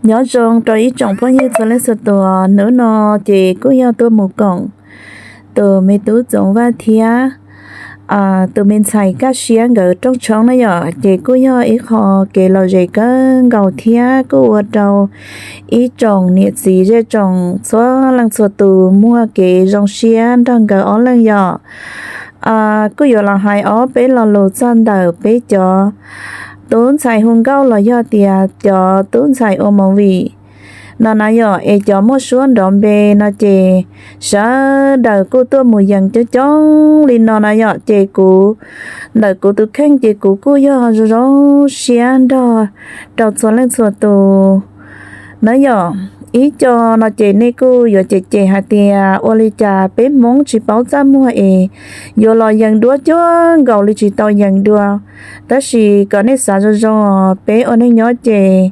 Nyob zoo rau ib tsoom phooj ywg txhua leej txhua tus, hnub no ces kuj yog tuaj mus koom tus me tub Txoov Vaj thiab tus me ntxhais Kaj Siab nkawd rooj tshoob na yom, ces kuj yog ib qho kev lom zem kawg nkaus thiab kuj ua rau ib tsoom niam txiv zej tsoom txhua leej txhua tus muaj kev zoo siab nrog nkawd ob leeg yom. Kuj yuav los hais ob peb lo lus txog ntawm peb cov tub ntxhais hu nkauj los yog tias cov tub ntxhais ua movie no na yom, es cov muaj suab nrov npe no ces sawv daws kuj tuaj mus yees coob coob li no na yom, ces kuv ntawm kuv tus kheej ces kuv kuj yog zoo zoo siab nrog rau txhua leej txhua tus na yom. Ib co no ces nej kuj yuav cem cem hais tias ua li cas peb Hmoob tsis paub txaj muag es yuav los yees duab cuag nkaus li tsis tau yees dua. Tab sis kom nej xav zoo zoo, peb ua neej nyob ces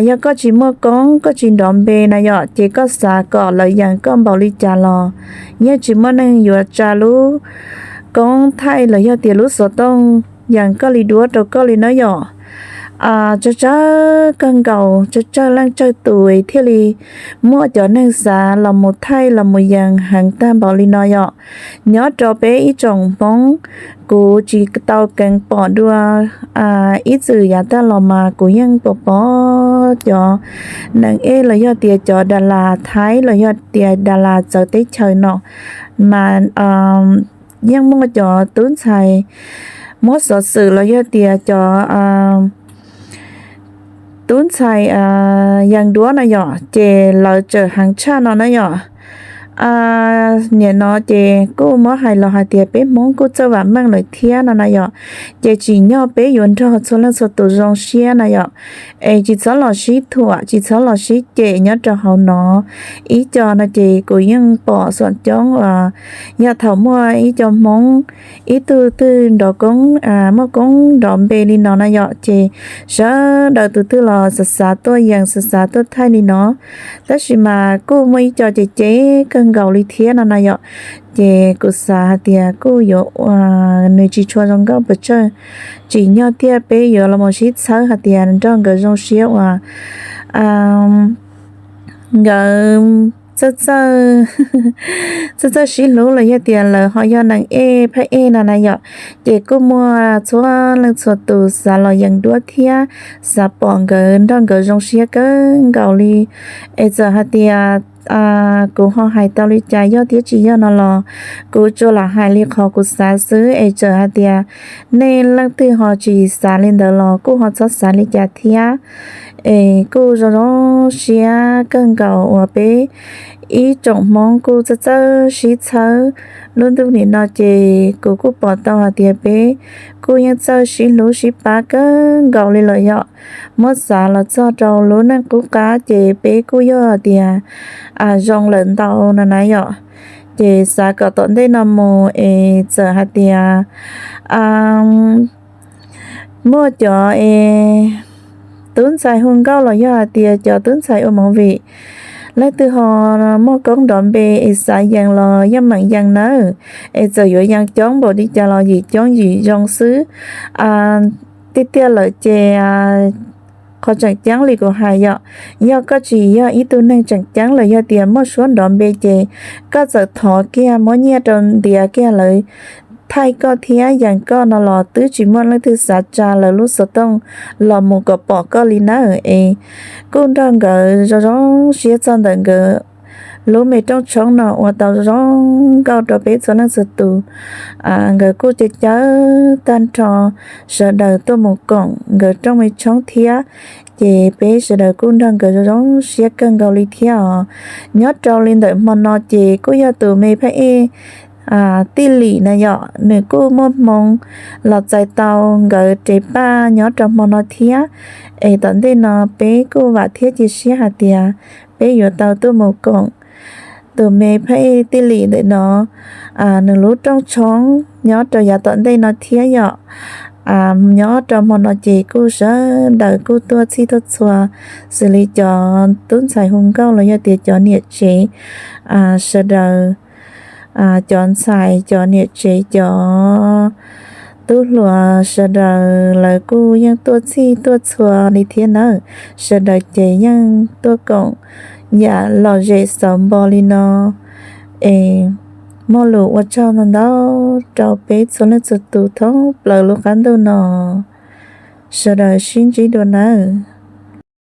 yog koj tsis muaj koob koj tsis nrov npe na yom, ces koj xav kom lawv yees koj npaum li cas los yeej tsis muaj neeg yuav tsa lub koob thaij los yog tias lub xov tooj yees koj li duab rau koj li na yom. Tsawg tsawg kawg nkaus, tsawg tsawg leej tsawg tus thiaj li muaj cov neeg xav los mus thaij los mus yees heev tag npaum li no yom. Nyob rau peb ib tsoom Hmoob, kuv tsis tau keev pom dua, ib txwm yav tag los mas kuv yeej pom pom cov neeg ej los yog tias cov das las Thaib los yog tias das las txawv teb chaws no mas yeej muaj cov tub ntxhais muab xov xwm los yog tias cov tub ntxhais yees duab no yom, ces lawv tseem heev tshaj no na yom. Nim no ces kuj muab hais los hais tias peb Hmoob kuj txawj vam meej lawm thiab no na yom, ces tsim nyog peb yuav nrog txhua leej txhua tus zoo siab na yom, es tsis txhob los sib thuam tsis txhob los sib cem nyob rau hauv no. Ib co no ces kuv yeej pom xom coob, yog thaum muaj ib co Hmoob ib tug twg nrov koob muaj koob nrov npe li no na yom, ces sawv daws tus twg los xav xav tuaj yees xav xav tuaj thaij li no. Tab sis mas kuj muaj ib co ces cem kawg nkaus li thiab no na yom, ces kuv xav hais tias kuj yuav ua nws tsis tshua zoo nkauj pes tsawg, tsim nyog tiag peb yuav los mus sib txhawb hais tias nrog nkawd zoo siab uas nkawd txawj txawj sib hlub los yog tias lawv ho yog neeg ej phab ej no na yom, ces kuj muaj txhua leej txhua tus xav los yees duab thiab xav pom nkawd nrog nkawd zoo siab kawg nkaus li. Es txawm hais tias kuv ho hais tau li cas yog thiab tsis yog no los kuv tsuas lam hais li qhov kuv xav xwb, es txawm hais tias nej leej twg ho tsis xav li ntawd los kuj ho txhob xav li cas thiab. Es kuj zoo zoo siab kawg nkaus uas peb ib tsoom Hmoob kuj txawj txawj sib txhawb. Lub ntuj nim no ces kuv kuj pom tau hais tias peb kuj yeej txawj sib hlub sib pab kawg nkaus li lawm yom. Muab xav los txog rau lub neej qub qab ces peb kuj yog tias zoo lawm ntau no na yom. Ces xav kom tom ntej no mus es txawm hais tias muaj cov es tub ntxhais hu nkauj los yog hais tias cov tub ntxhais ua movie, leej twg ho muaj koob nrov npe es xav yees los yeej meem yees nawb. Es txawm yuav yees coob npaum li cas los yim coob yim zoo xwb. Tiag tiag lawm ces qhov tseem ceeb li kuv hais yom, yog koj tsis yog ib tug neeg tseem ceeb los yog tias muaj suab nrov npe ces koj txawm thov kiag muab nyiaj rau ntiav kiag lawv thaij koj thiab yees koj no los twb tsis muaj leej twg xav tsa lawv lub xov tooj los mus kom pom koj li nawb. Es kuj nrog nkawd zoo zoo siab txog ntawm nkawd lub me rooj tshoob no ua tau zoo nkauj rau peb txhua leej txhua tus. Nkawd kuj caw caw tag nrho sawv daws tuaj mus koom nkawd rooj me tshoob thiab, ces peb sawv daws kuj nrog nkawd zoo zoo siab kawg nkaus li thiab os. Nyob rau li ntawm hmo no ces kuj yog tus me phab ej Tij Lim na yom, nws kuj muaj hmoo los txais tau nkawd res paj nyob rau hmo no thiab. Es tom ntej no peb kuj vam thiab cia siab hais tias peb yuav tau tuaj mus koom tus me phab ej Tij Lim ntawm no nws lub rooj tshoob nyob rau yav tom ntej no thiab yom. Nyob rau hmo no ces kuj sawv daws kuj tuaj txhij tuaj txhua, xws li cov tub ntxhais hu nkauj los yog tias cov niam tsev sawv daws, cov ntxhais cov niam tsev cov tub hluas sawv daws lawv kuj yeej tuaj txhij tuaj txhua li thiab nawb. Sawv daws ces yeej tuaj koom yam lom zem xauv npo li no. Es muaj lus ua tsaug ntau ntau rau peb txhua leej txhua tus thoob plaws lub qab ntuj no. Sawv daws sib ntsib dua nawb.